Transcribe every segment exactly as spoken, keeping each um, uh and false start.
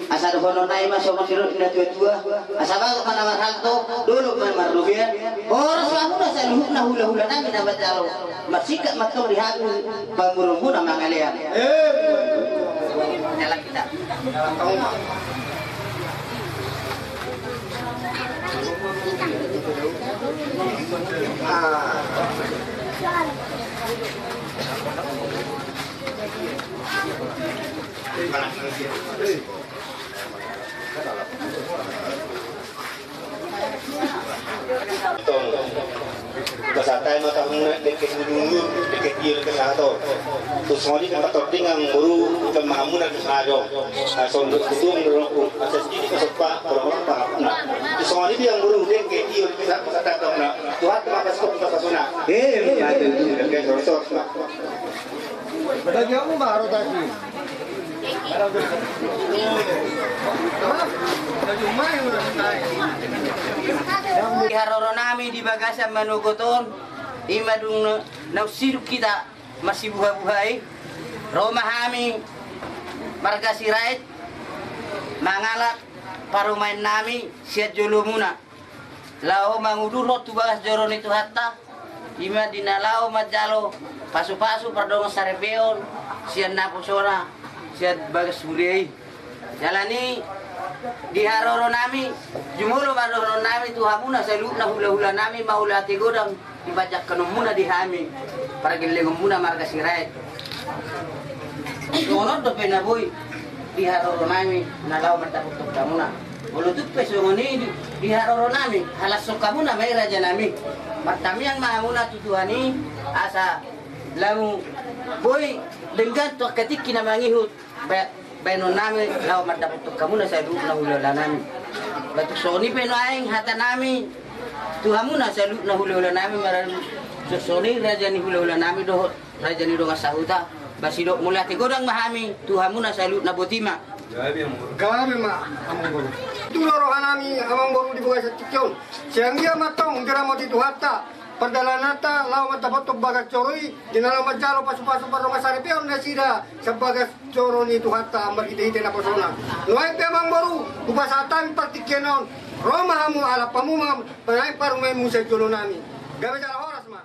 Asa dohonon nami ma songon nidok ni natuatua, asa bagot ma na marhalto, dolok ma na marrobean, horas ma hamuna saluhutna hulahula nami na manjalo, marsingkat ma antong di hami pamoruonmuna mangalean. Jalan kita. Antong, hupasahat hami ma tu hamuna dengke solu, dengke tio, dengke sahat on. Tung songon i pe antong di amangboru, tu hamuna di sadari on. Asa on do tutu dohononku, asa sititi pasompa, holong-holong pangapunna. Tung songon i pe amangboru, dengke tio, dengke sahat, hupasahat hami tu hamuna. Tuhan ma pasu-pasuna. Eh, dengke sorsor ma. Bagi hamu ma rotasi. Di haroro nami di bagasan manogot on, i ma dung na, na unsiduk hita marsibuha-buha i, ro ma hami marga Sirait mangalap parumaen nami sian jolomuna. Laho mangudurhon tu bagas joro ni Tuhanta, i ma di na laho manjalo pasu-pasu pardongansaripeon sian naposona sian bagas huria i. Jala ni di haroro nami, jumolo ma dohonon nami tu hamuna saluhutna hula-hula nami mauliate godang di panjangkononmuna di hami pargellengonmuna marga Sirait. Songon on dope na boi di haroro nami na laho mandapothon hamuna. Molo tung pe songon i di, di haroro nami, halashon hamuna ma i raja nami. Martamiang ma hamuna tu Tuhan i, asa lamu boi denggan tu angka tingki na mangihut ba-, baenon nami laho mandapothon hamuna saluhutna hula-hula nami. Ba tung songon i pe nuaeng hata nami tu hamuna saluhutna hula-hula nami, maradu songon i raja ni hula-hula nami dohot raja ni dongan sahuta, ba sidok mauliate godang ma hami tu hamuna saluhutna, boti ma. Gabe ma, amangboru. Tu roha nami, amangboru, di bagasan tingki on. Sian dia ma antong diramoti Tuhanta pardalananta laho mandapothon bagas joro i, di na laho manjalo pasu-pasu pardongansaripeon nasida sian bagas joro ni Tuhanta marhite-hite naposona. Nuaeng pe amangboru, hupasahat hami partingkian on, ro ma hamu, alap hamu ma nuaeng parumaenmu sian jolo nami. Gabe jala horas ma.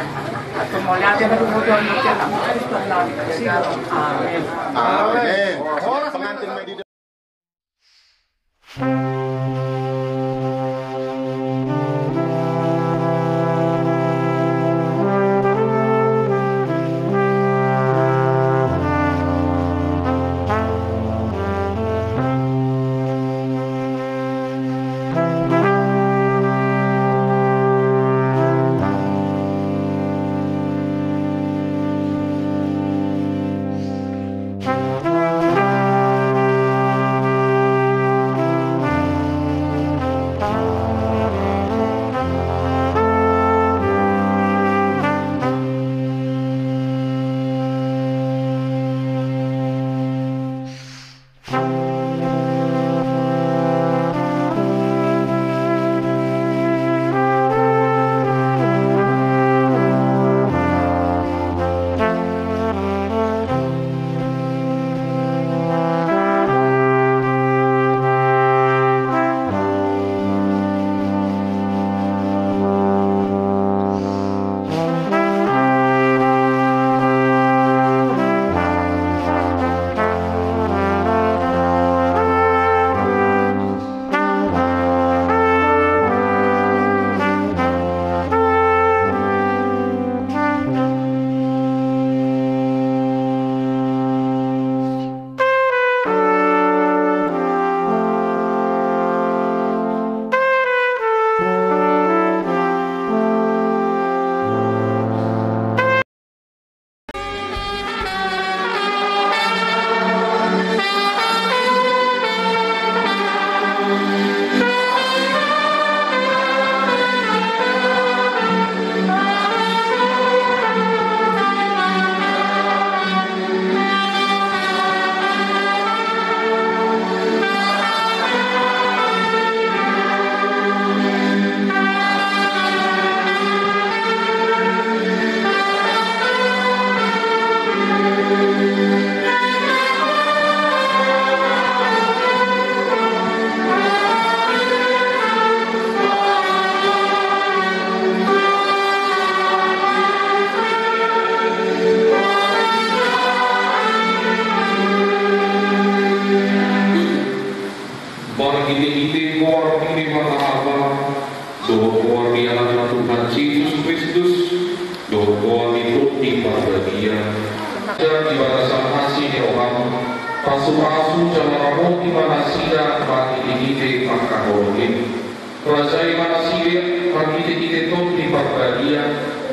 Amen. Amen. Pengantin Medina. Marhitehite goar ni Debata Ama, dohot goar ni Anakna Tuhan Jesus Kristus, dohot goar ni Tondi Parbadia, di bagasan asi ni roham, pasupasu jala ramoti ma nasida marhitehite pangkaholongan. Rajai ma nasida marhitehite Tondi Parbadia,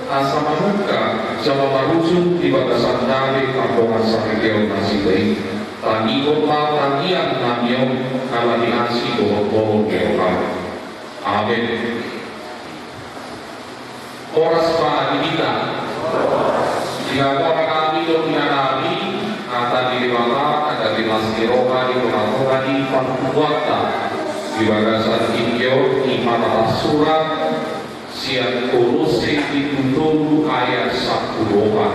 asa manungka jala marujung di bagasan dame pardongansaripeon nasida i. Tangihon ma tangiang nami on, ala ni asi dohot holong ni roham. Amen. Horas ma di hita. Di hita, hata ni Debata, hata ni Debata, hata ni las ni roha di tongatonga ni parpunguanta. Di bagasan tingki on, i ma na tarsurat sian Kolose pitu tolu ayat sampulu opat.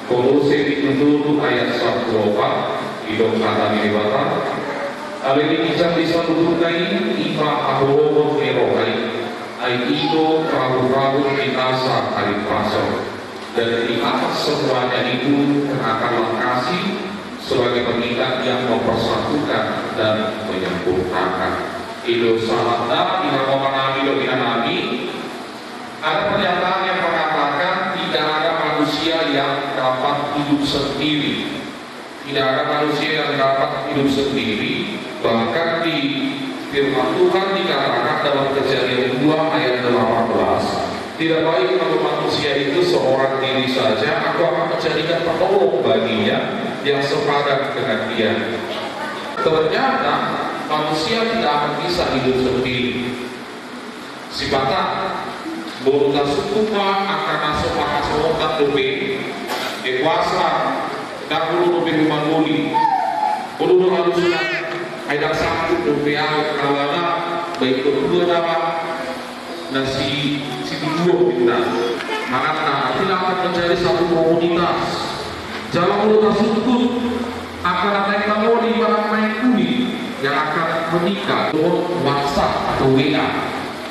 Kolose pitu tolu ayat sampulu opat, didok hata ni Debata. Alai di ginjang ni saluhutna i, i ma haholomon ni roha i. Ai i do rabunrabun ni nasa halimpason. Dan di atas semuanya itu kenakanlah kasih sebagai pengikat yang mempersatukan dan menyempurnakan. I do sahatna di hamu amang nami dohot inang nami. Ada pernyataan yang mengatakan tidak ada manusia yang dapat hidup sendiri. Tidak ada manusia yang dapat hidup sendiri. Bahkan di firman Tuhan dikatakan dalam Kejadian dua ayat delapan belas, "Tidak baik kalau manusia itu seorang diri saja, Aku akan menjadikan penolong baginya yang sepadan dengan dia." Ternyata manusia tidak akan bisa hidup sendiri. Sipata, molo tasungkun ma angka na so marhasohotan dope, e, puasa, ndang olo dope humangoli. Olo do alusna, ai ndang sanggup dope au, alana baen Dua nama na si, si dua kita. Makana kita akan menjadi satu komunitas. Jala molo tasungkun angka na naeng mangoli manang naeng uli yang akan menikah lewat WhatsApp atau W A.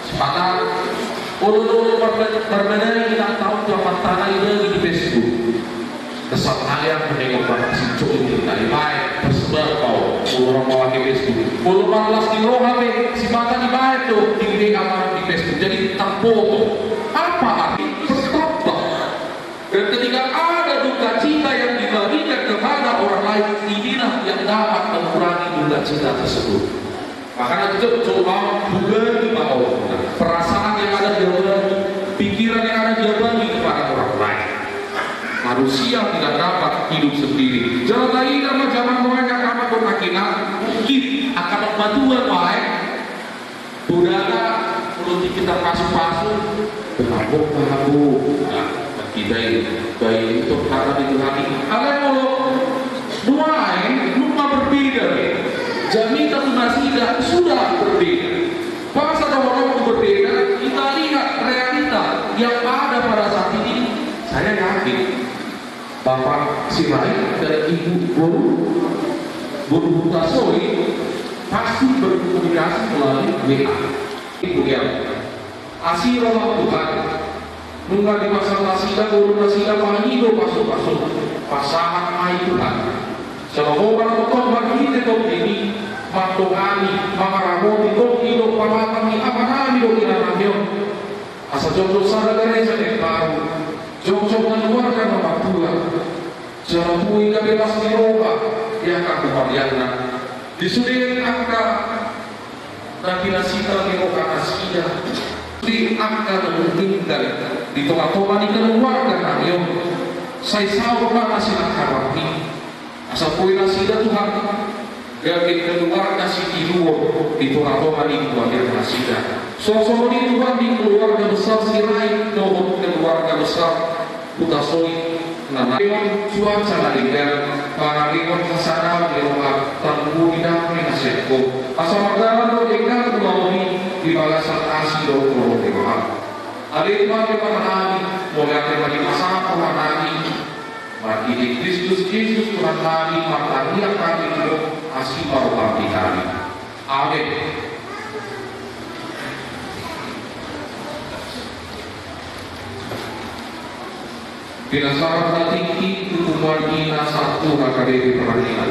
Sipata olo-olo marbadai na tahu jaman tanah ini di Facebook. Kesalahan menengok barang si coli tadi baik tersebar kau orang mau pakai Facebook. Kalau malas di roha be sipata di baik tuh di W A di Facebook. Jadi tampopo. Apa arti? Bertambah. Dan ketika ada duka cita yang dibagikan kepada orang lain, inilah yang dapat mengurangi duka cita tersebut. Makana jujur coba bagi bahwa perasaan yang ada di abang, pikiran yang ada di abang kepada orang lain. Manusia tidak dapat hidup sendiri. Jala taida ma jaman nuaeng angka amang dohot inang, mungkin angka na matua nuaeng Saudara, molo tingki tarpasupasu, berhabok ma hamu. Nah, kita ini baik itu karena di Tuhan ini. Alai molo nuaeng, nunga berbeda be. Jamita tu nasida sudah berbeda. Pas ada orang berbeda, kita lihat realita yang ada pada saat ini. Saya yakin Bapak Sirait dan Ibu Boru, Boru Hutasoit pasti berkomunikasi melalui W A. Kemudian, asi roha Tuhan, nunga di masa nasida, boru nasida, pangido pasupasu, pasahat ma i Tuhan. Sebab Ho ma na tongtong marhite tonggi i, mandongani, mangaramoti tonggi dohot pamatang ni amanami dohot inanami on. Asa jongjong sada gareja na baru, jongjong na luarga na matua, jala boi gabe las ni roha di angka pangalianna. Di sude angka na pinasita ni roha nasida, di angka na meninggal di tonga-tonga ni keluarga nami on, sai saur ma na sinangkapmi. Asa boi nasida Tuhan, gabe keluarga sitiruon di tonga-tonga ni keluarga nasida. Songon i Tuhan di keluarga besar Sirait dohot keluarga besar Hutasoit. Nana cuaca na denggan, pangaringon hasadaon ni roha, tanggung ni damai na sian Ho. Asa mardalan do denggan ulaon i di bagasan asi dohot holong ni roha. Ale Tuhan Debata nami, mauliate ma di pasahat roha nami. Marhite Kristus Jesus Tuhan nami martangiang hami tu Ho, asi ma roham di hami. Amen. Pinasahat na tingki tu humuan i na satu na K B P Peranian.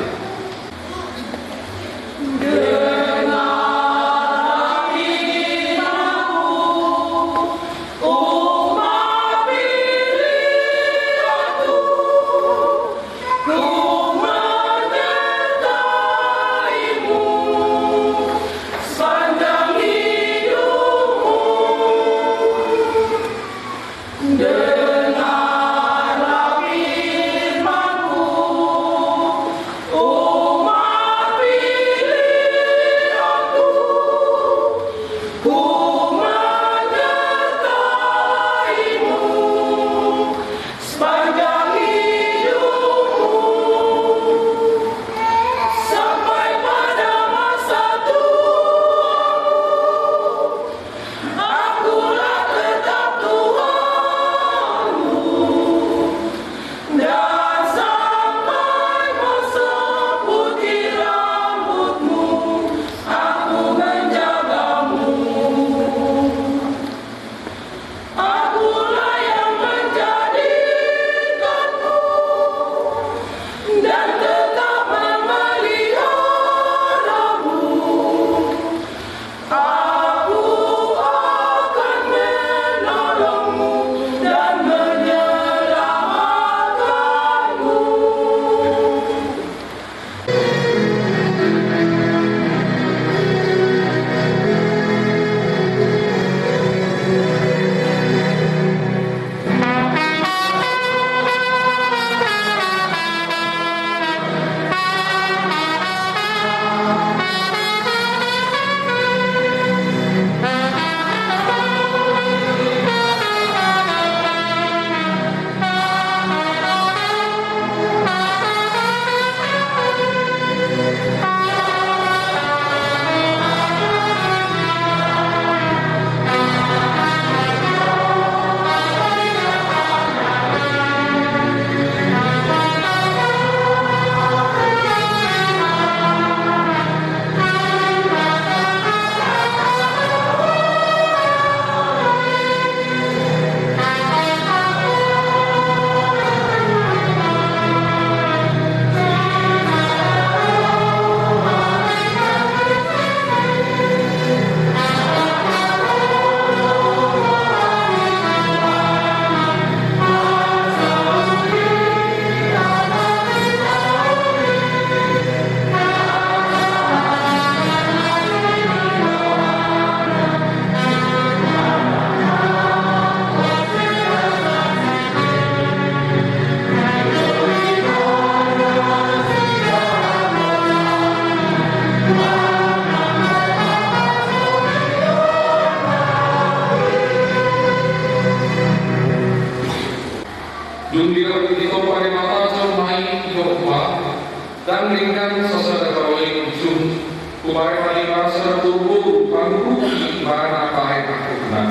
Denggan sasada parolei ujung, hubaen ma di basa boru-boru pangurupi ibana baen angkupna.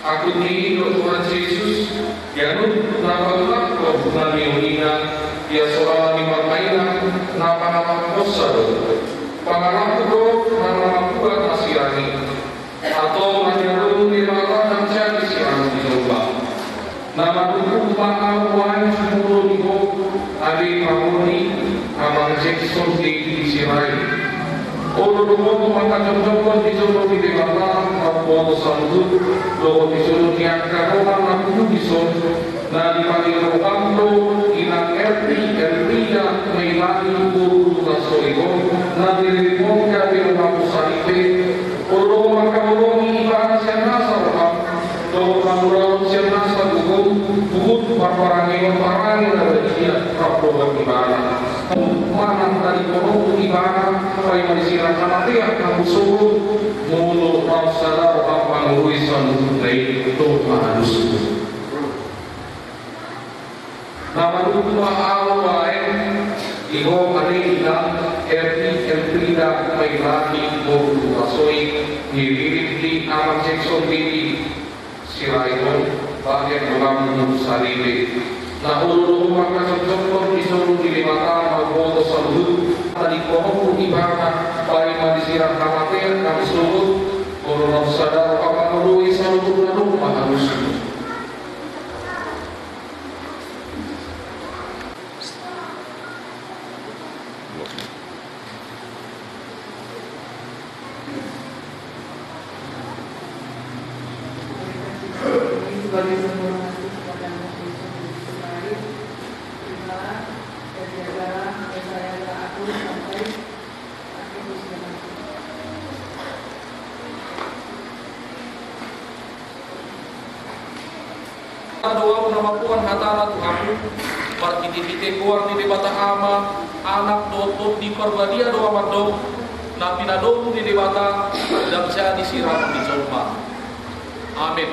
Angkup ni i do Tuhan Jesus, ganup na paulakhon na niolinna, ia soara ni parmainan na pangalangkuonsa do. Pangalangku do na mambuat na sirang i. Antong na niadong ni Debata na manjadi sirang ni jolma. Na manungkun ma ahu baen jumolo di ho, ale pangoli, Amang Jackson Dedi Sirait. Olo do ho mangkajongjongkon di jolo ni Debata, mamboto saluhut, dohot di jolo ni angka dongan na pungu dison, na dipangido roham do inang Erti, Ertida Meilani boru Tugasoi on, na niririmhon gabe donganmu saripe. Olo mangkaholongi ibana sian nasa roham, dohot mangulahon sian nasa gogo, huhut parparangeon parange na badia rap dohot ibana. Manang tadingkononku ibana, paima disirang hamatean hamu sogot, molo naung sada roham mangoloi saluhutna i, dohot mangalusi. Na manungkun ma ahu baen di ho ale inang Erti, Ertida Meilani boru Tugasoi, niririm ni Amang Jackson Dedi Sirait on, bahen donganmu saripe. Na olo do ho mangkajongjongkon di jolo ni Debata mamboto saluhut, tadingkononku ibana, paima disirang hamatean hamu sogot, molo naung sada roham mangoloi saluhutna, dohot mangalusi. Asa do ahu na mamboan hatana tu hamu, marhitehite goar ni Debata Ama, Anak dohot Tondi Parbadia do ahu mandok, na pinadomu ni Debata ndang jadi sirang ni jolma. Amen.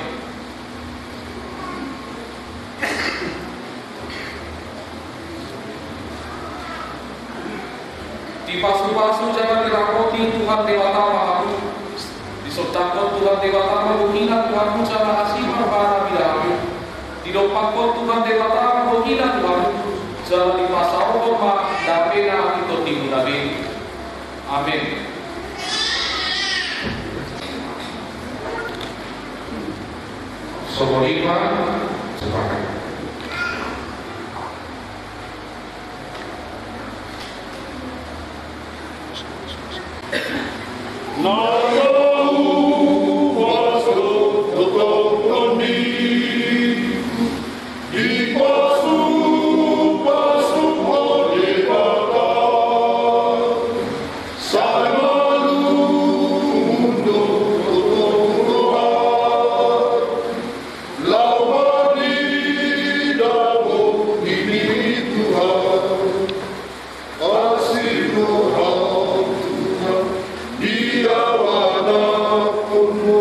Dipasupasu jala dirahoti Tuhan Debata ma hamu. Disontanghon Tuhan Debata ma bohina tu hamu jala asi ma rohana mida hamu. Didompakhon Tuhan Debata ma bohina tu hamu, jala dipasaorhon ma dame na tu tondimuna be. Amen. Songon i ma, sepakat. Na laho pasok tongtong ni dipasupasu ma Debata, sai malum do tongtong roha, laho marnida bohimi Tuhan. Asi roham Tuhan, di ahu anakkonmu,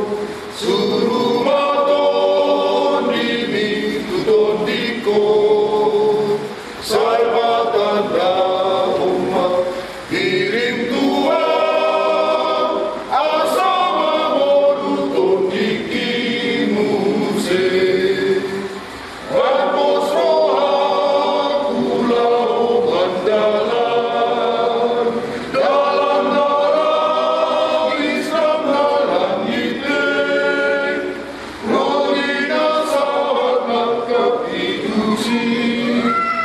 suru ma tondimi tu tondingku, sai patandahon ma hirim Tuhan, asa mamboru tondingki muse. Marpos rohangku laho mandalan, dalan na ragis nang na langit i. Ro di na sahat mangkapitusi,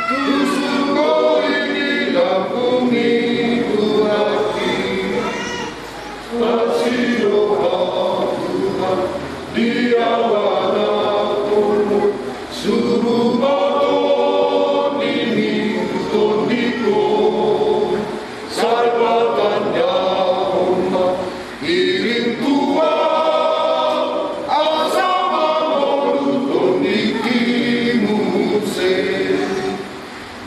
tu surgo i di lambung ni Tuhan i. Asi roham Tuhan, di ahu anakkonmu, suru ma tondimi tu tondingku, sai patandahon ma hirim Tuhan, asa mamboru tondingki muse.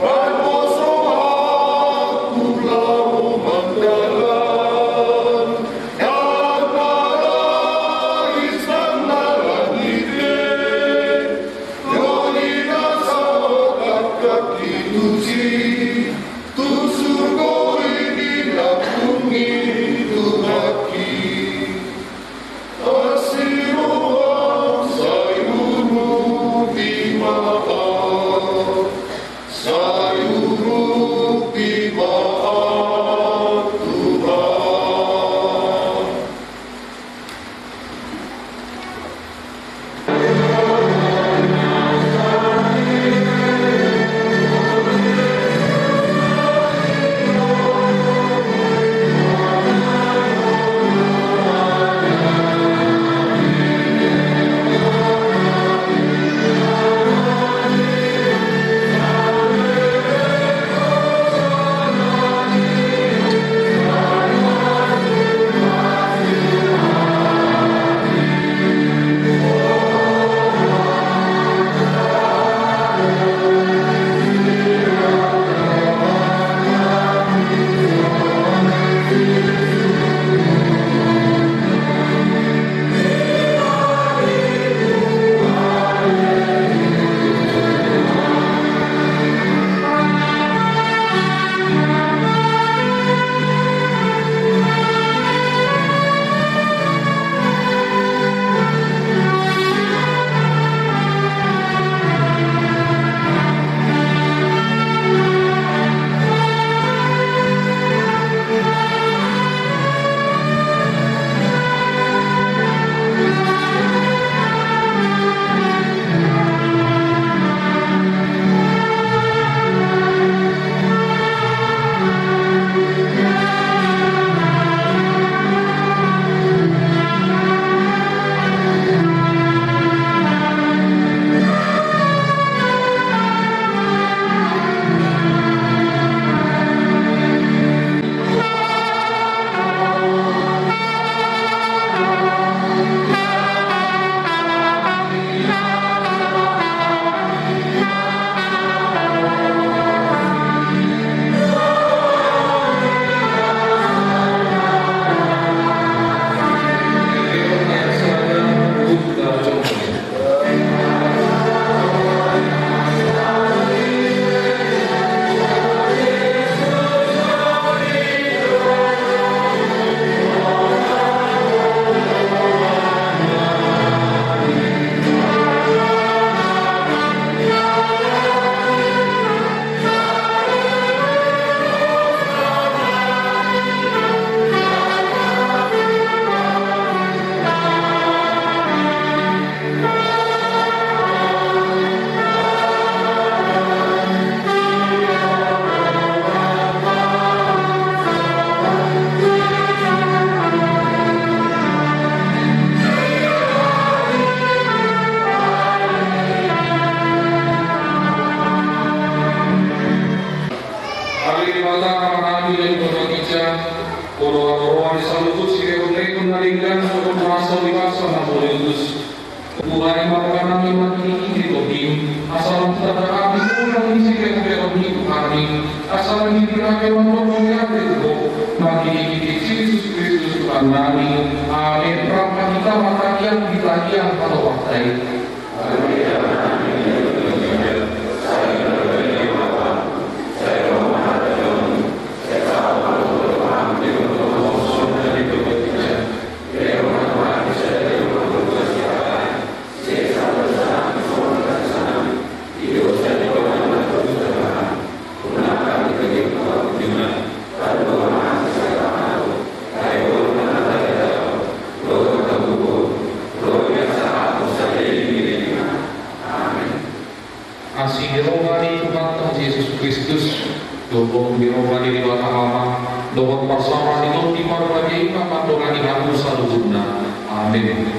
Marpos rohangku laho mandalan, dalan na ragis nang na langit i. Ro di na sahat mangkapitusi, tu surgo Olo, olo, olo, saluhut silehonlehon na denggan, sogot rasa ni basa na mauliutus. Tuhan, marga nami marhitehite Tondim, asa lam tanda hami undang ni silehonlehon ni Tuhan i, asa lam dipilake mandok mauliate tu Ho, marhitehite Jesus Kristus Tuhan nami. Amen. Rap ma hita martangiang di tangiang hatobatta i. Asi ni roha ni Tuhanta Jesus Kristus, dohot goar ni roha ni Debata Ama, dohot parsaoran ni Tondi Parbadia i, mandongani hamu saluhutna. Amen.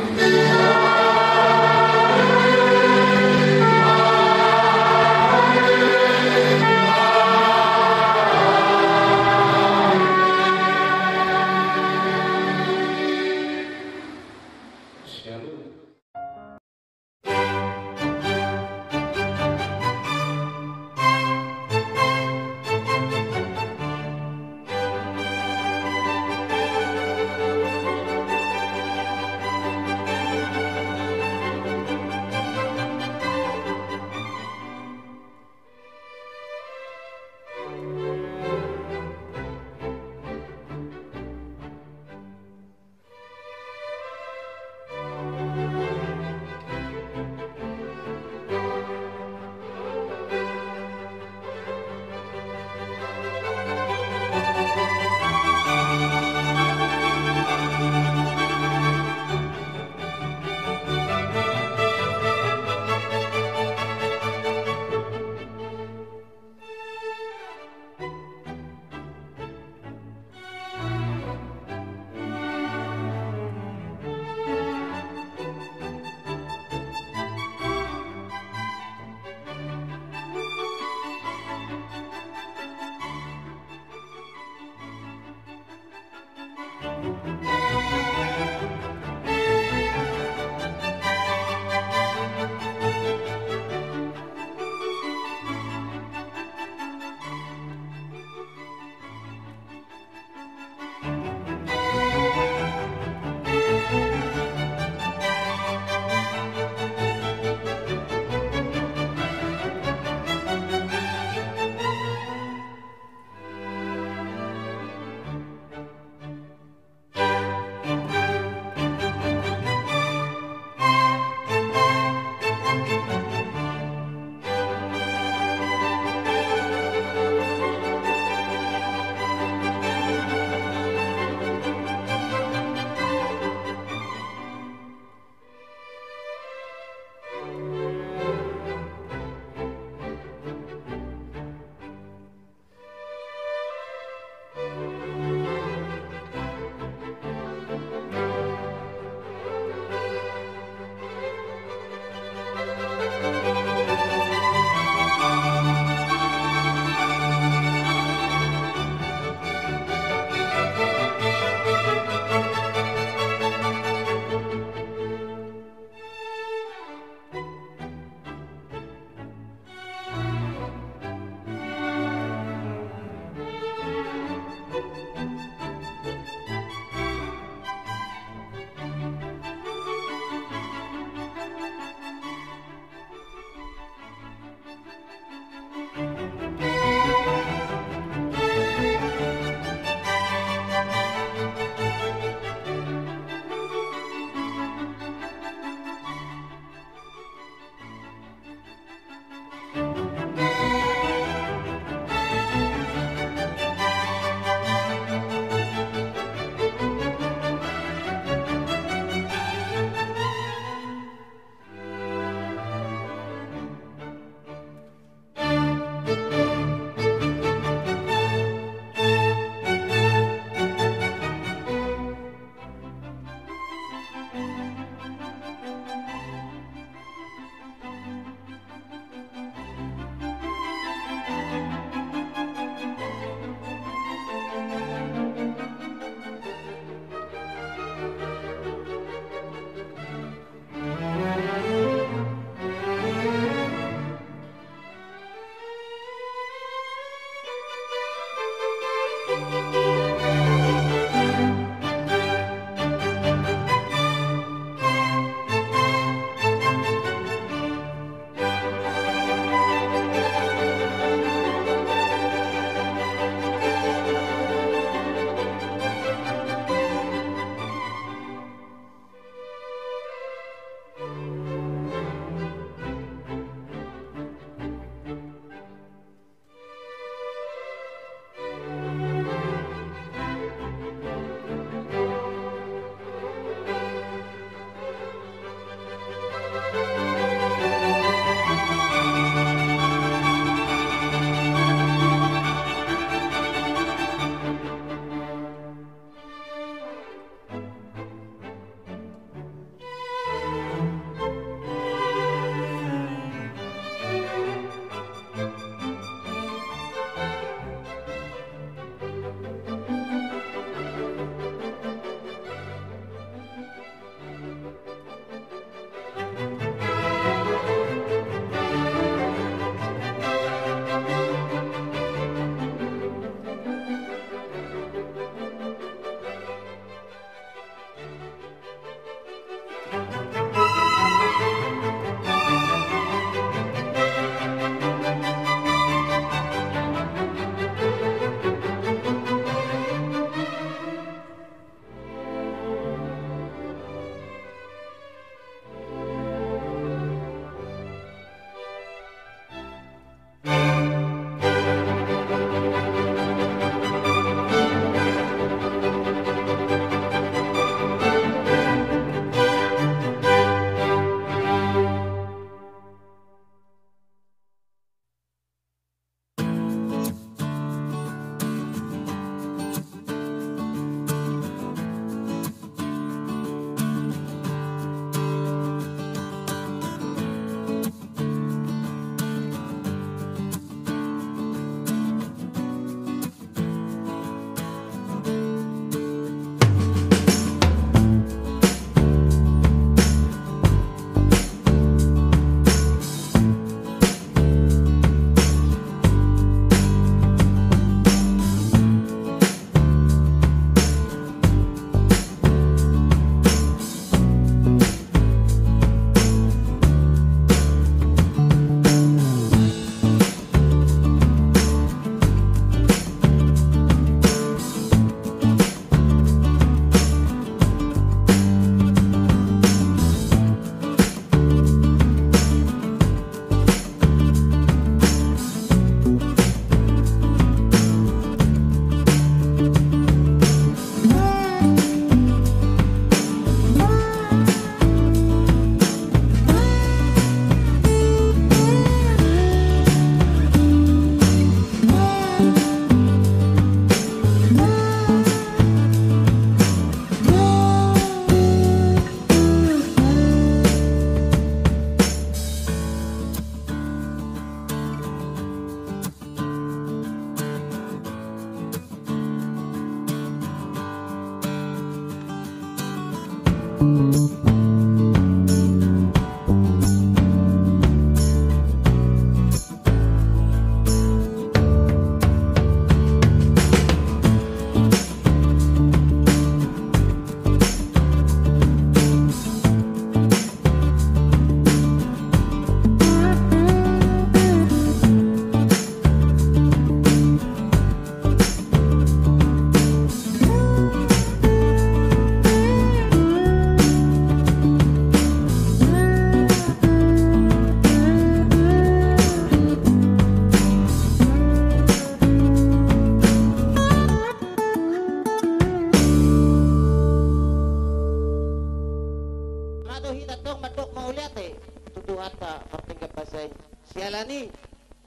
Laho hita tong mandok mauliate tu Tuhanta martinggan basa i. Siala ni i,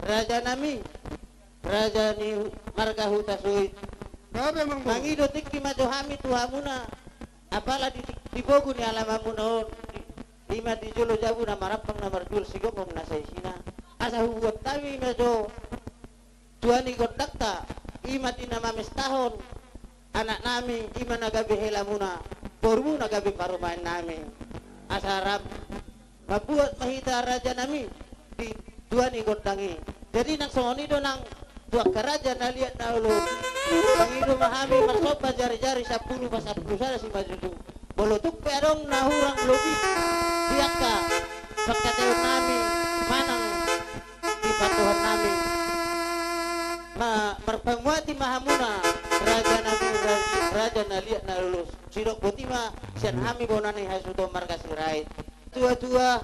raja nami, raja ni marga Hutasoit, mangido tingki ma jo hami tu hamuna. Apala di, di bogu ni alamanmuna on, di, i ma di jolo jabu na marampang na marjual sigonggom na saisina. Asa hubuat hami ma jo tua ni gondangta, i ma di na mamestahon anak nami, i ma na gabe helamuna, borumuna gabe parumaen nami. Asa rap mambuat ma hita raja nami di tua ni gondang i. Jadi nang songon i do nang tu angka raja na liat na olo. Mangido ma hami marsomba jari-jari sampulu pasampulu sada simanjujung. Molo tung pe adong na hurang lobi di angka pangkataion nami manang di pandohan nami, ma marpanguati ma hamuna raja nami, ra-, raja na liat na lolong. Sidok boti ma sian hami bona ni hasuhuton marga Sirait. Tua-tua,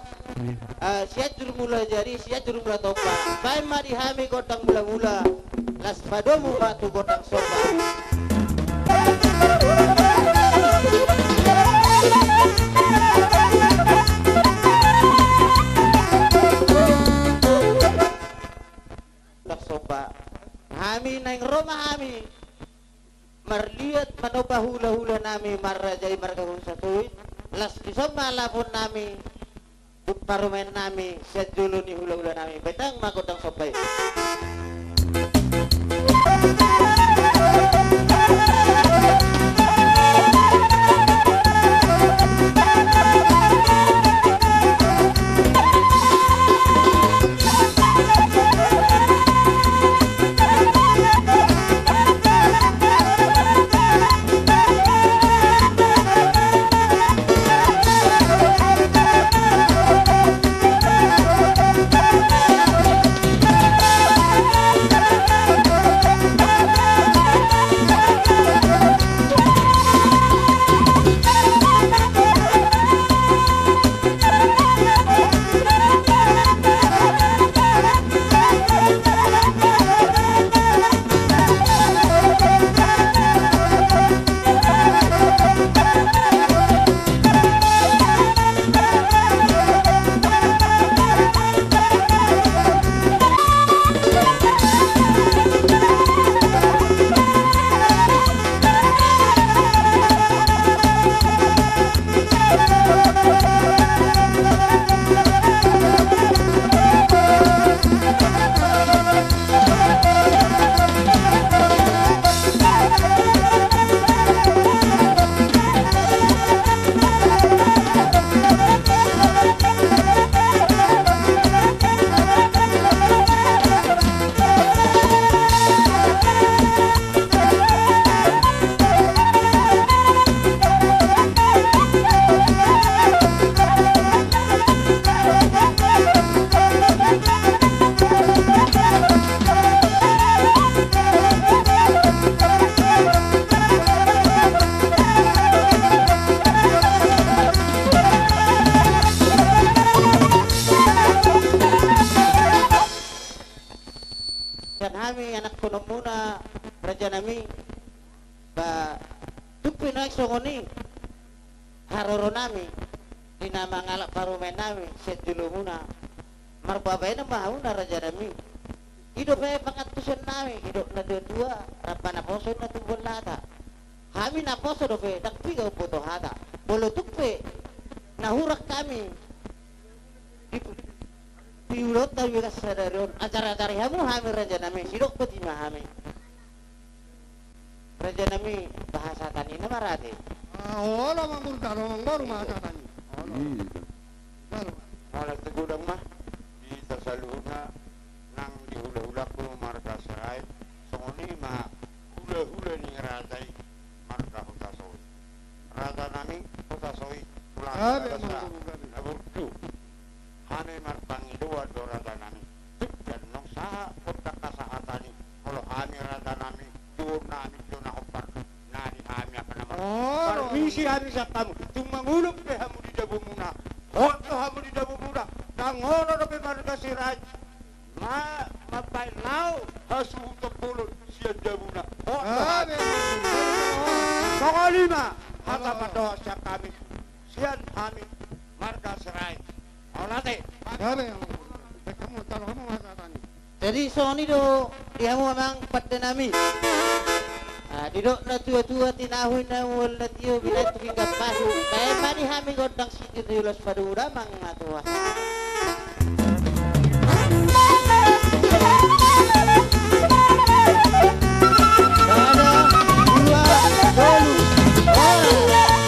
eh, Sianjur Mula Jadi, Sianjur Mula Tompa. Baen ma di hami gondang mula-mula. Las padomu ma tu gondang somba. Gondang somba. Hami naeng ro ma hami marliat manomba hula-hula nami marrajai marga Hutasoit, las dison ma lapon nami, parumaen nami, sian jolo ni hula-hula nami, baen ma gondang somba i. Sian hami anakkononmuna, raja nami, ba tung pe naeng songon i haroro nami di na mangalap parumaen nami sian jolomuna. Marbabaenon ma hamuna raja nami. I dope pangantusion nami, didok na tua-tua, rap ma naposo na tumbuan lata. Hami naposo dope, ndang piga umboto hata. Molo tung pe na hurang hami di, di ulaonta di bagasan sadari on, ajar-ajari hamu hami raja nami, sidok boti ma hami. Raja nami, bahasa tani na marate. Ah, olo, Amangboru, jalo, Amangboru, ma hata-hatana i. Olo. Iya. Jalo. Mauliate godang ma di hita saluhutna nang di hulahulangku marga Sirait, songon i ma hulahula ni raja i marga Hutasoit. Rajanami Hutasoit, tulang na basa, Amangboru, na burju. Hami marpangidoan do, rajanami. Tung jala nunga sahat gondang hasahatan i, molo hami, rajanami, tubuannami jo na hombar, na di hami angka na mar-, oh, parmisi hami sian hamu. Tung manguluk pe hamu di dabumuna, hot do hamu di dabumuna. Ndang olo dope marga Sirait ma-, mambahen laho hasuhuton bolon sian dabuna. Hot do hami. Songon i ma hata, oh, pandohan sian hami, sian hami marga Sirait. Mauliate. Jadi songon i do di hamu amang pandenami. Ah, didok na tuatua, tinahu i na mual na tio, binantu pinggan pasu. Baen ma di hami gondang sitir ni ulos paduda, amang na tua. Sada, dua, tolu. Ora,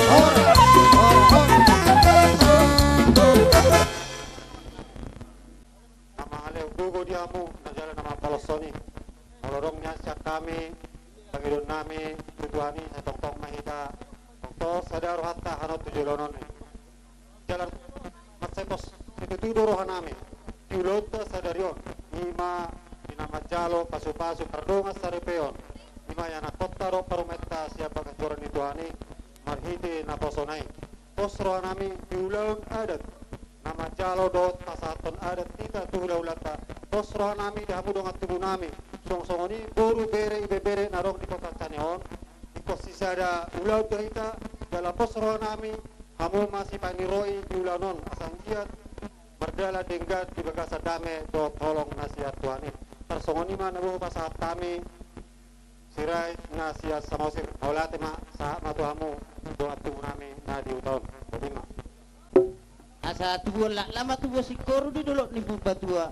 ora, ora, ora. Na mangalehon gogo di hamu na jala na mangapaloshon i. Molo adong nian sian hami pangidoannami tu Tuhan i, sai tongtong ma hita, tongtong sada rohanta hanon tu joloan on i. Jala mansai pos situtu do rohanami di ulaonta sadari on, i ma di na manjalo pasupasu pardongansaripeon, i ma ianakhonta dohot parumaenta sian bagas joro ni Tuhan i, marhite naposona i. Pos rohanami di ulaon adat na manjalo dohot pasahathon adat hita tu hulahulanta. Pos rohanami di hamu dongan tubunami, songon, songon i boru, bere, ibebere na adong di kota Cane on. Ingkon sisada ulaon do hita, jala pos rohanami hamu ma sipaniroi di ulaon on, asa anggiat mardalan denggan di bagasan dame dohot holong na sian Tuhan i. Tarsongon i ma na boi hupasahat hami Sirait na sian Samosir. Mauliate ma, sahat ma tu hamu dongan tubunami na di huta on. Boti ma. Asa tubuan lakna ma tubuan singkoru di dolok ni Purbatua.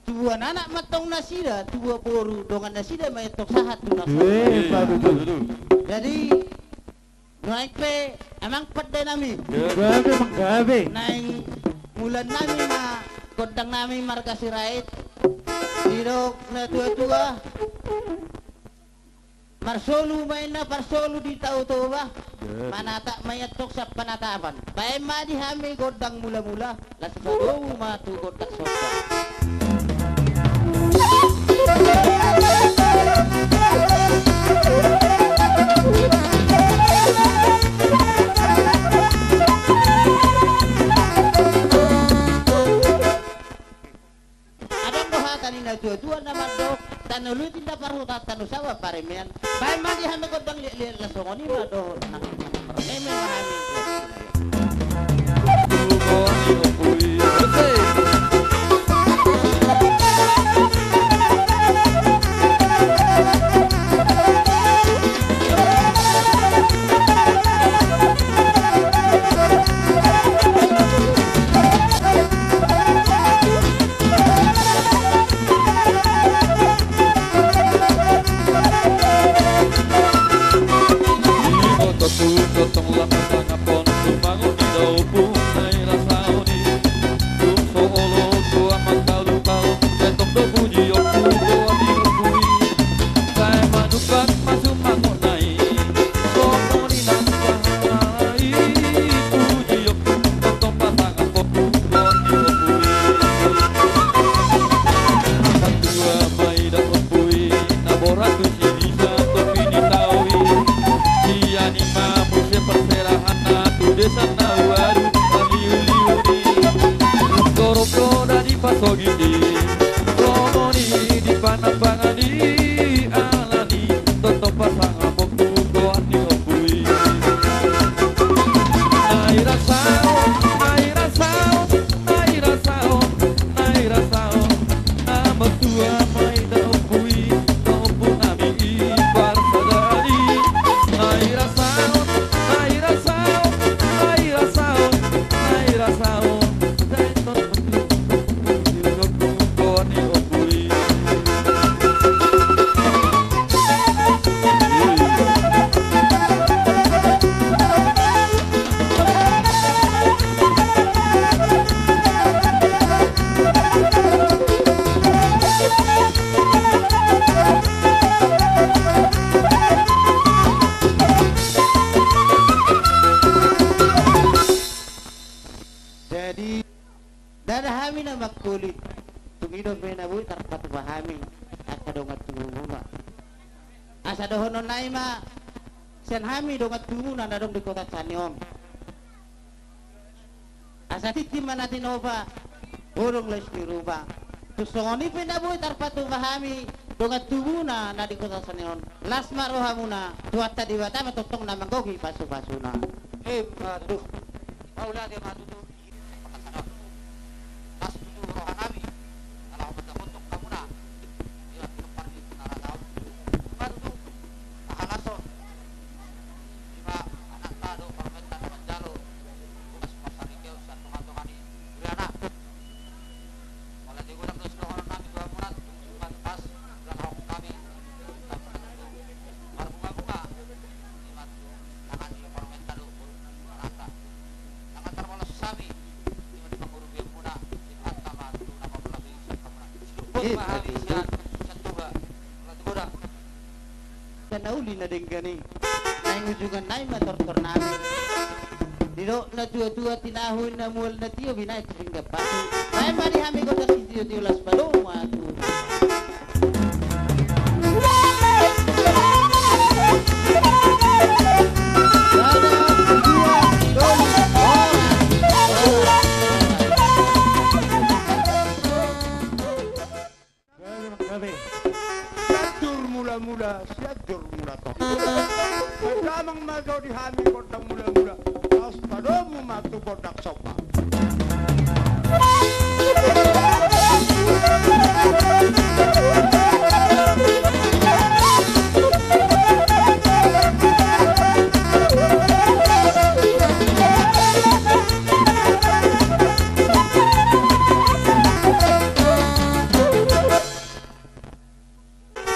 Tubuan anak ma antong nasida, tubuan boru dongan nasida ma i antong sahat tu na sahat. Iya, betul, betul. Jadi nuaeng pe amang pandenami. Gabe, amang, gabe. Naeng mulaan nami ma gondang nami marga Sirait. Didok na tuatua, marsolu ma inna parsolu di Tao Toba. Manatap ma i antong sian panatapan. Baen ma di hami gondang mulamula. Laos padomu ma tu gondang somba. Adong do hata ni na tuatua na mandok, tano luit inda parhutaan, tano saba paremean. Baen ma di hami gondang liat-liat, laos songon i ma dohot nang pareme ma hami. Dope na boi tarpatupa hami angka dongan tubumuna. Asa dohonon nai ma sian hami dongan tubumuna na adong di kota Sane on. Asa tintin ma na tinopa, bolong laos ni rupa. Tung songon i pe na boi tarpatupa hami dongan tubumuna na di kota Sane on. Las ma rohamuna, Tuhanta Debata ma tongtong na manggohi pasupasuna. Emma tutu. Mauliate ma tutu. Las tutu roha nami, ala hombar na gondok hamuna. Ia, di pardi punara tau. Ima tutu, na halason. Ima, anakta do parumaenta na manjalo. Tugas parsaripeon sian tongatonga ni huriana. Mauliate godang do sidohonon nami tu hamuna, tung jumpa tu pas, ulaon hok nami. Marbungabunga. Ima tutu, tangan ni parumaenta do, anakta. Kan na uli na denggan i. Naeng ujungan nai ma tortor nami. Didok na tuatua tinahu na mual na tio binahen sipinggan batu. Baen ma di hami gondang sitiotio las padomu ma tutu. Gabe, gabe. Sianjur mulamula, sianjur mula tong. Damang ma jo di hami gondang mulamula. Laos padomu ma tu gondang somba.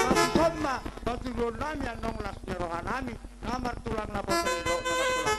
Masuson ma patuduhon nami annon las ni roha nami. Na martulang na poso ni do na martulang.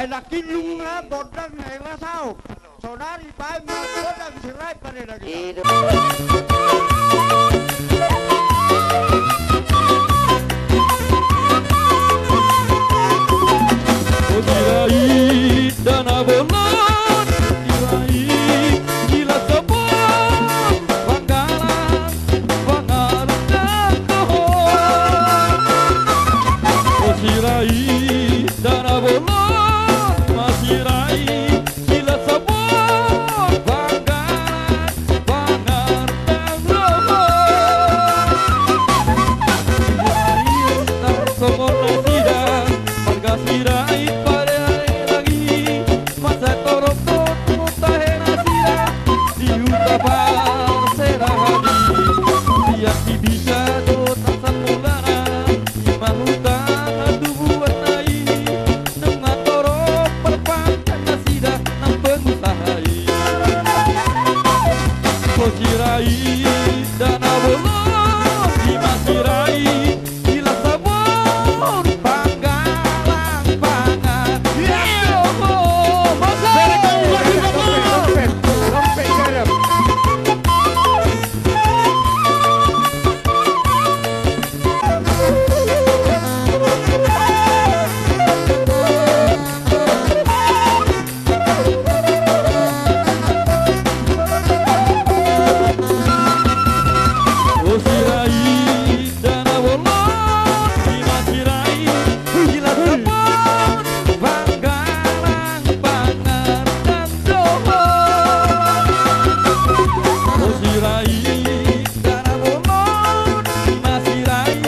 Nangkin nunga gondang na i rasao. Saonari baen ma gondang Sirait paredagean. O Sirait dana bolon, Sirait silas sabon, panggalang pangarta do ho. O Sirait dana bolon, ma Sirait silas sabon, panggalang pangarta do ho. Sirait tarsongon nasida, marga Sirait paredagean i. Masa torop do tahe nasida di huta parserahan i. Sian Sibisa do asal mulana, i ma huta hatubuanna i. Nunga torop marpangkat nasida nang pengusaha i. O Sirait dana bolon, i ma Sirait silas sabon, panggalang pangarta do ho. O Sirait dana bolon, i ma Sirait silas sabon, panggalang pangarta do ho. O Sirait dana bolon, i ma Sirait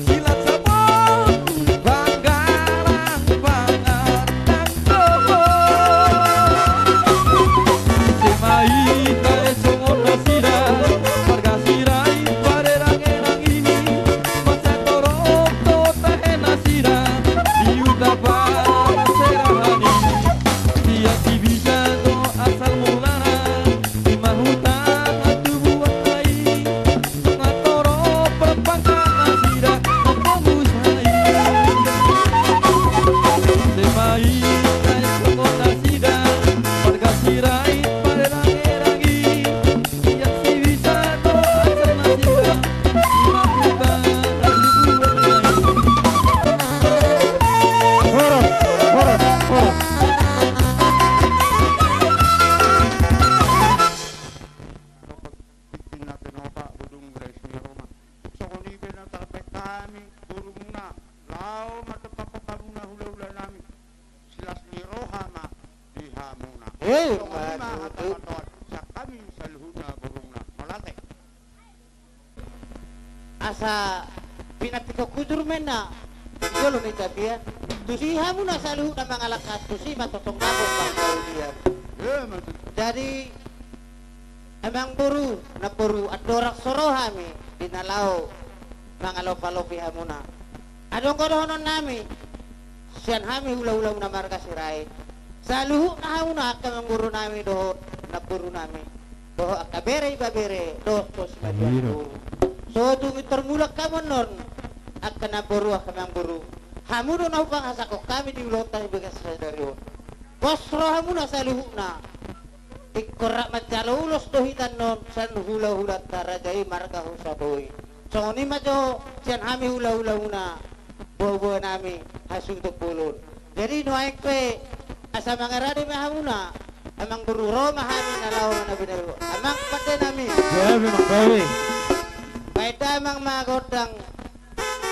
silas sabon, panggalang pangarta do ho. Ise ma i tahe songon nasida, marga Sirait paredagean i. Masa torop do tahe nasida di huta parserahan i. Sian Sibisa do asal mulana, i ma huta hatubuanna i. Nunga torop marpangkat nasida nang pengusaha i. Ise ma i tahe songon nasida, marga Sirait paredagean i. Sian Sibisa do asal nasida, i ma huta hatubuanna i. Horas, horas, horas. Pimpinan Genopa, Bodung Rais ni Roma. Songon i pe na tarbaen hami borumuna, laho ma tapasahat hamuna hulahulanami. Silas ni roha ma di hamuna. Eh, songon i ma hata matoan sian hami saluhutna borumuna. Mauliate. Asa pinantikhon hujur ma inna di jolo ni tapian. Tusi hamuna saluhutna mangalangka, tusi ma tongtong dapot panggabean. Eh, ma tutu. Jadi, amangboru, namboru, andorang so ro hami di na laho mangalopalopi hamuna, adong do dohononnami sian hami hulahulamuna marga Sirait. Saluhutna hamuna angka amangborunami dohot namborunami, dohot angka bere ibebere dohot sos ma di amangboru. So tung pintor mulak hamu annon angka namboru, angka amangboru, hamu do na hupasahathon hami di ulaonta di bagasan sadari on. Pos rohamuna saluhutna. Ingkon rap manjalo ulos do hita annon sian hulahulanta raja i marga Husatoi. Songon i ma jo sian hami hulahulamuna, boaboanami hasuhuton bolon. Jadi nuaeng pe asa mangarade ma hamuna, amangboru, ro ma hami na laho manabi na. Amang pandenami. Gabe, amang, gabe. Baen damang ma gondang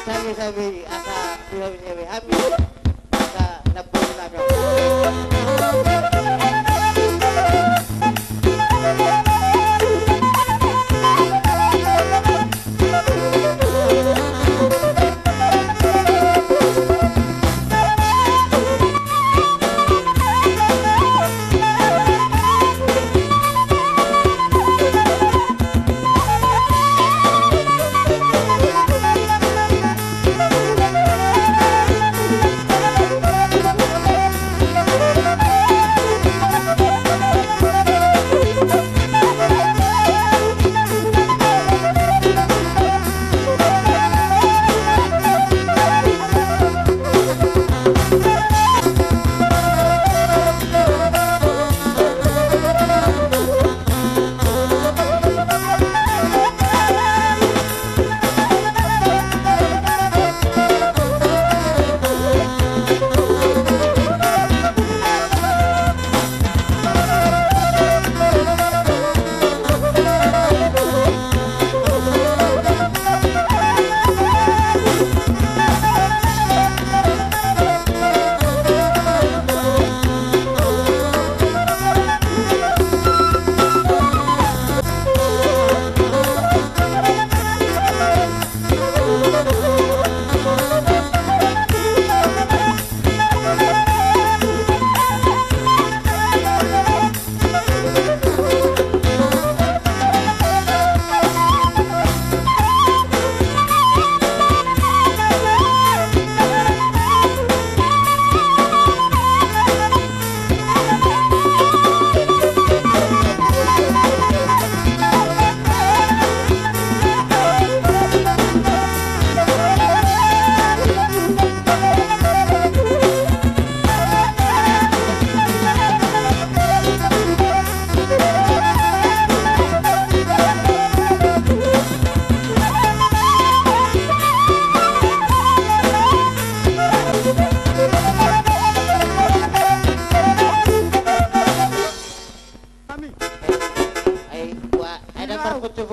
sabesabe, asa sabesabe hami, asa namborunami.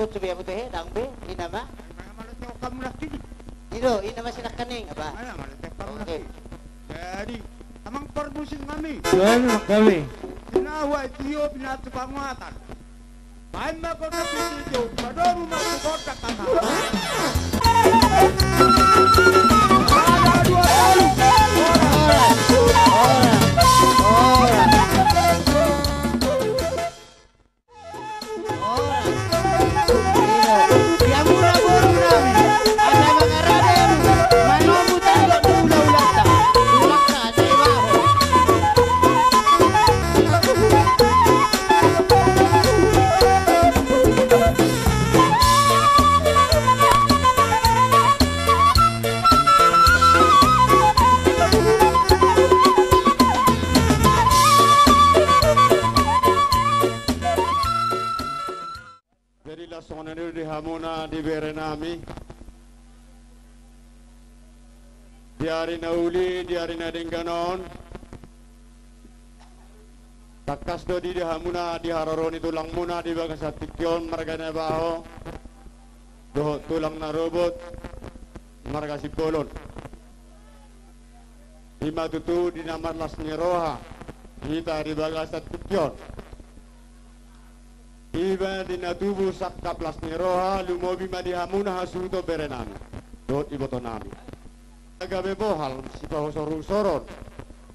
Sude hamu tehe, dang be, i nama. Mana, mana tehe hamu nangkin. I do, i nama sinangkaning, apa? Mana, mana tehe hamu nangkin. Jadi, amang parmusik nami. Jadi, amang nami. Sinahu ai tio binatu panguatan. Baen ma gondang tu sitio, padomu ma tu gondang tangkapan. Ada dua kali. Ora, ora, ora. Jadi laos songon i do di hamuna di bere nami. Di ari na uli, di ari na denggan on, tangkas do di, di hamuna di haroro ni tulangmuna di bagasan tingki on marga Naibaho dohot tulang na robot marga Simbolon. I ma tutu di na marlas ni roha hita di bagasan tingki on. I ma di na tubu sangkap las ni roha, lumobi ma di hamuna hasuhuton bere nami dohot iboto nami. Gabe bohal sipahusorhusoron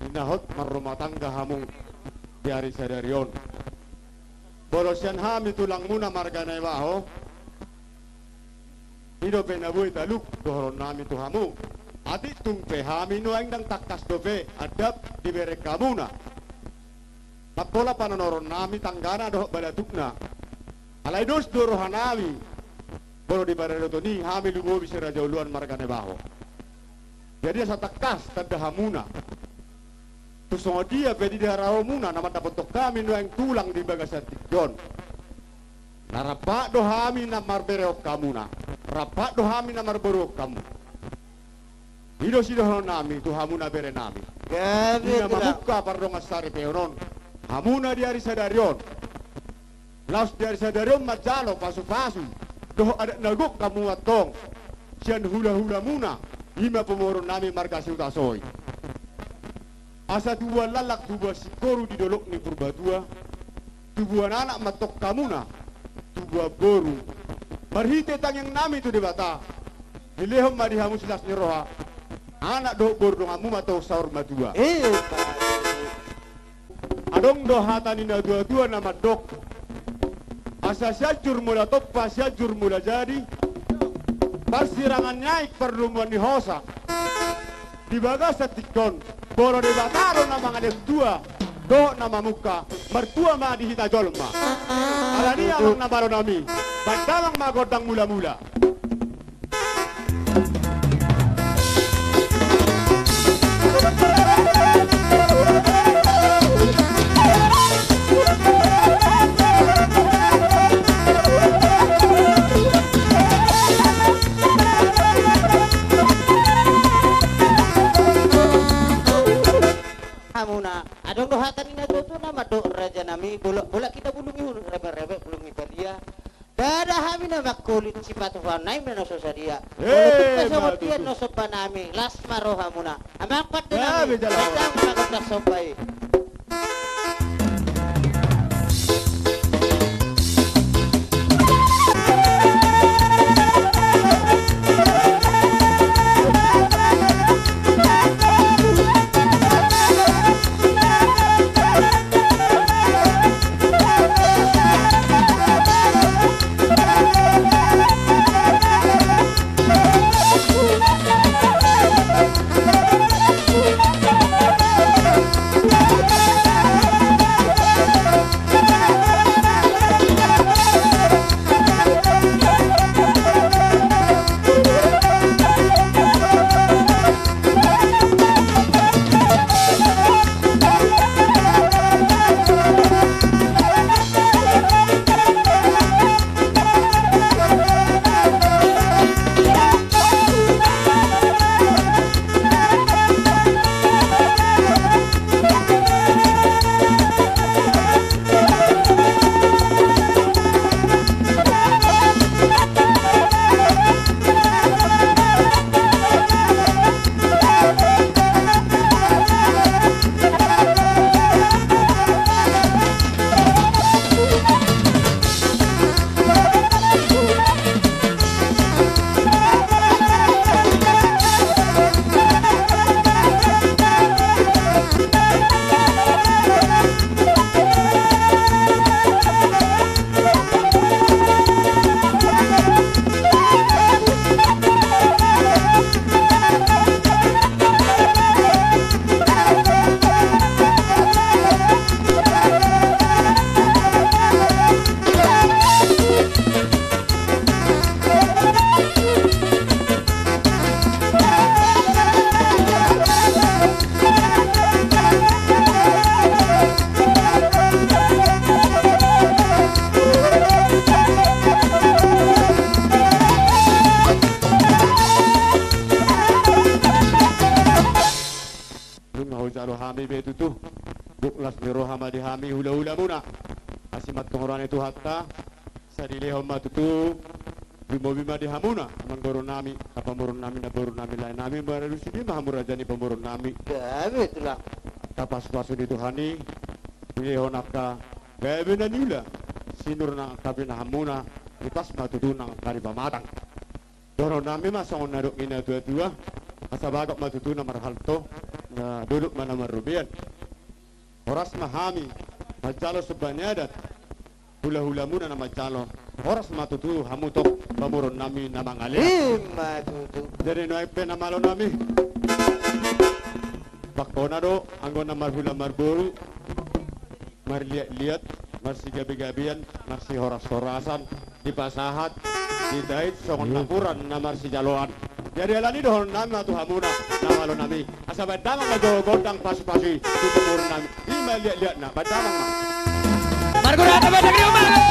di na hot marrumah tangga hamu di ari sadari on. Molo sian hami tulangmuna marga Naibaho, i dope na boi taluk dohonon nami tu hamu. Atik tung pe hami nuaeng ndang tangkas dope andap dibereng hamuna. Mampola panonoron nami tanggana dohot balatukna. Alai dos do roha nami molo diparadothon i hami lumobi si Raja Uluan marga Naibaho. Jadi asa tangkas tanda hamuna. Tung songon dia pe di daraomuna na mandapothon hami nuaeng tulang di bagasan tingki on, na rampak do hami na marberehon hamuna, rampak do hami na marboruhon hamu. I do sidohonon nami tu hamuna bere nami. Gabe, i na mamungka pardongan saripeon on hamuna di ari sadari on. Laos di ari sadari on manjalo pasupasu dohot adat na gok hamu antong sian hulahulamuna, i ma pamoruon nami marga Sihutasoit. Asa tubuan laklak tubuan singkoru di dolok ni Purbatua, tubuan anak ma antong hamuna, tubuan boru. Marhite tangiang nami tu Debata, dilehon ma di hamu silas ni roha anak dohot boru, donganmu ma antong saur matua. Eh. Adong do hata ni natuatua na mandok: Asa Sianjur Mula Tompa, Sianjur Mula Jadi, parsirangan ni aek, pardomuan ni hosa. Di bagasan tingki on, molo Debata do na mangalehon tua dohot na mamungka, martua ma di hita jolma. Alani i, amang na malo nami, baen damang ma gondang mulamula. Hamuna, adong do hata ni natuatua na mandok, raja nami, bolak, bolak hita bulung ni hundul, rebek, rebek bulung ni paria. Ndada hami na mangkulit, sipatupaon nami ma na so sadia. Molo tung pe songon dia na somba nami, las ma rohamuna. Amang pande nami, baen damang ma gondang somba i. Gok las ni roha ma di hami hulahulamuna. Asi ma antong roha ni Tuhanta, sai dilehon ma tutu. Bimobi ma di hamuna, amangboru nami, angka pamoruon nami, namboru nami, lae nami, maradosi ma hamu raja ni pamoruon nami. Gabe, Tulang. Angka pasupasu ni Tuhan i, dilehon angka gabe na niula, sinur nang angka pinahanmuna, dipas ma tutu nang angka di pamatang. Dohonon nami ma songon na didok ni natuatua, asa bagot ma tutu na marhalto, na dolok ma na marrobean. Horas ma hami manjalo somba ni adat, hulahulamuna na manjalo. Horas ma tutu hamu tong pamoruon nami na mangalean. I ma tutu. Jadi nuaeng pe na malo nami, bangkona do anggo na marhula marboru, marliatliat, marsigabegabean, marsihorashorasan, dipasahat, ditait songon napuran na marsijaloan. Jadi alani i dohonon nami ma tu hamuna na malo nami, asa baen damang ma jo gondang pasupasu i tu pamoruon nami. I ma liatliatna, baen damang ma. Margurata baen damang ma.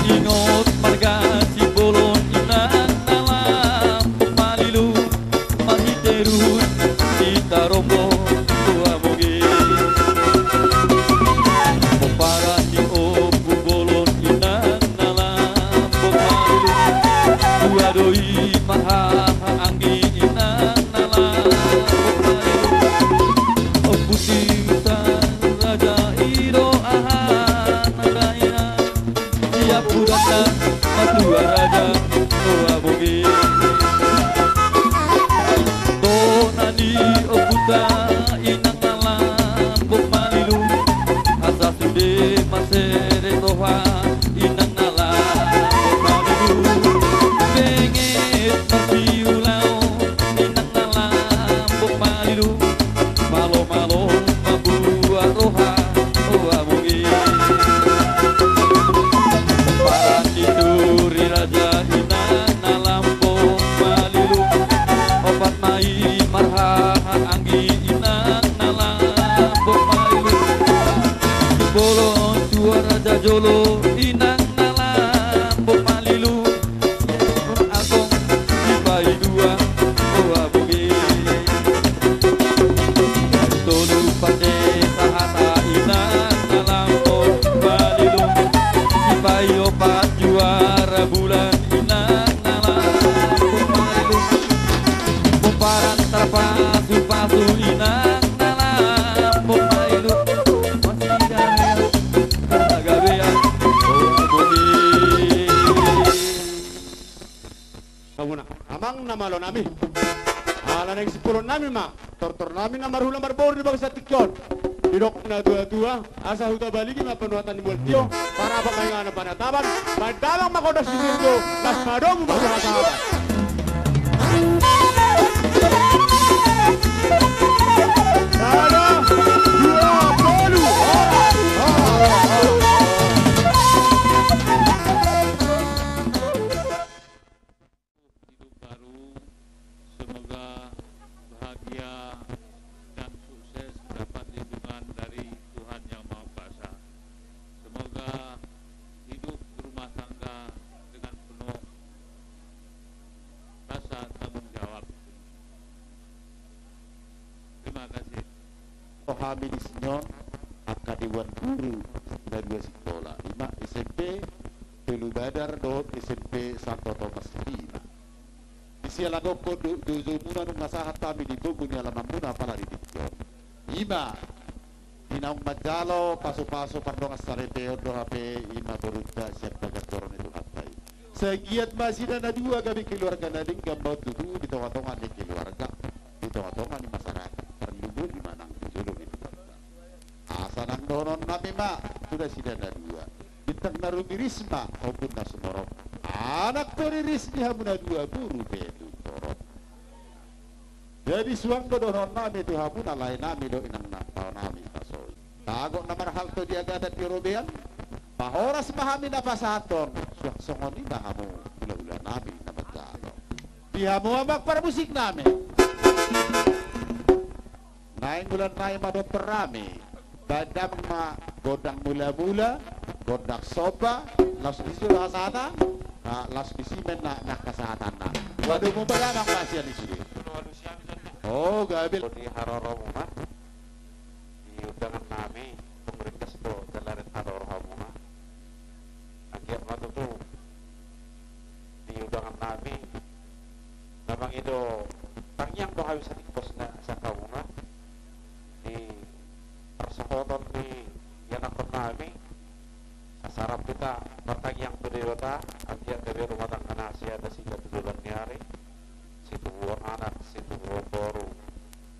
Ingot marga Simbolon inang na lambok malilu, marhite ruhut hita rombo tu hamu ge. Pomparan ni Ompu Bolon inang na lambok malilu, tua do i marhaha anggi inang na lambok malilu. Ompu Tiusan raja i do aha na dainang. Siap hudok na matua raja, roha boge. Tona ni ompunta inang na lambok malilu, asa sude maseret roha inang na lambok malilu. Benget marsiulaon inang na lambok malilu. Malo-malo mambuat roha, roha boge. Pomparan ni Turi raja inang na lambok malilu. Opat ma i marhaha anggi inang na lambok malilu. Bolon tua raja jolo inang na lambok malilu. Agong dipaidua roha boge. Tolu pande sahata inang na lambok malilu. Dipaiopat juara bulan inang na lambok malilu. Pomparan tarpasupasu inang na lambok malilu. Masih jaya pagabean roha boge. Hamuna amang na malo nami. Ala naeng simpulon nami ma tortor nami na marhula marboru di bagasan tingki on. Didok natuatua, asa hutabaligi ma panuhatan ni mual tio, parapat ma inganan panatapan, baen damang ma gondang sisinjo, las ma domu ma hatapan. Sada, dua, tolu. Hidup baru, semoga bahagia dan sukses, mendapat lindungan dari Tuhan Yang Maha Kuasa. Semoga hidup berumah tangga dengan penuh rasa tanggung jawab. Terima kasih. Hami di sini on angka dewan guru na dua sikola, ima S M P Tolu Badar dohot S M P Santo Tomas Lima. Di siala gokkon dohot jojomuna nunga sahat hami di pogu ni alamanmuna apala di tingki Ima, di naung manjalo pasupasu pardongansaripeon do hape ima borunta sian bagas joro ni Tuhanta i. Sai anggiat ma nasida na dua gabe keluarga na denggan ma on tutu di tongatonga ni keluarga, di tongatonga ni masyarakat, parlinggomi ma nang di jolo ni Tuhanta. Asa nang dohononnami ma tu nasida na dua: Bintang na rumiris ma, Ombun na sumorop, anak pe riris di hamu na dua, boru pe tung torop. Jadi suang do dohononnami tu hamu na laenami dohot inang na paonami na so i. Tangkas na marhalto di agatan di robean, pahoras ma hami na pasahathon, suang songon i ma hamu hulahulanami na manjalo. Di hamu amang parmusiknami. Naeng ulaon nami ma dohot tornami. Baen damang ma gondang mulamula, gondang somba, laos disi do hasahatan, ah, laos disi ma na, na hasahatanna. Waduh, mumba damang ma sian i sude. O, gabe. Di haroromu ma. Di undangan nami, pengringkas do jala ringkot do rohamuna. Anggiat ma tutu di undangan nami, na mangido tangiang do hami satingkos na sian hamuna di parsohoton ni ianakhon nami. Sasaram hita martangiang tu Debata, anggiat gabe rumah tangga nasida tu joloan ni ari, situbuhon anak, situbuhon boru,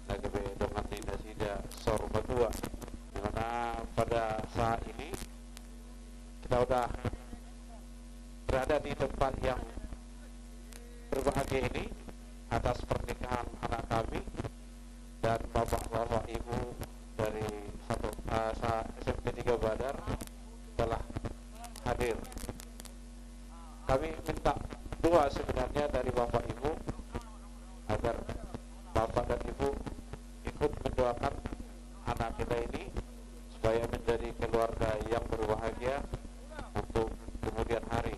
na gabe dongan ni nasida saur matua. Di mana pada saat ini kita udah berada di tempat yang berbahagia ini atas pernikahan anak kami dan bapak-bapak ibu dari satu, eh, sa-, S M P tiga Badar telah hadir. Kami minta doa sebenarnya dari bapak ibu agar bapak dan ibu ikut mendoakan anak kita ini supaya menjadi keluarga yang berbahagia untuk kemudian hari.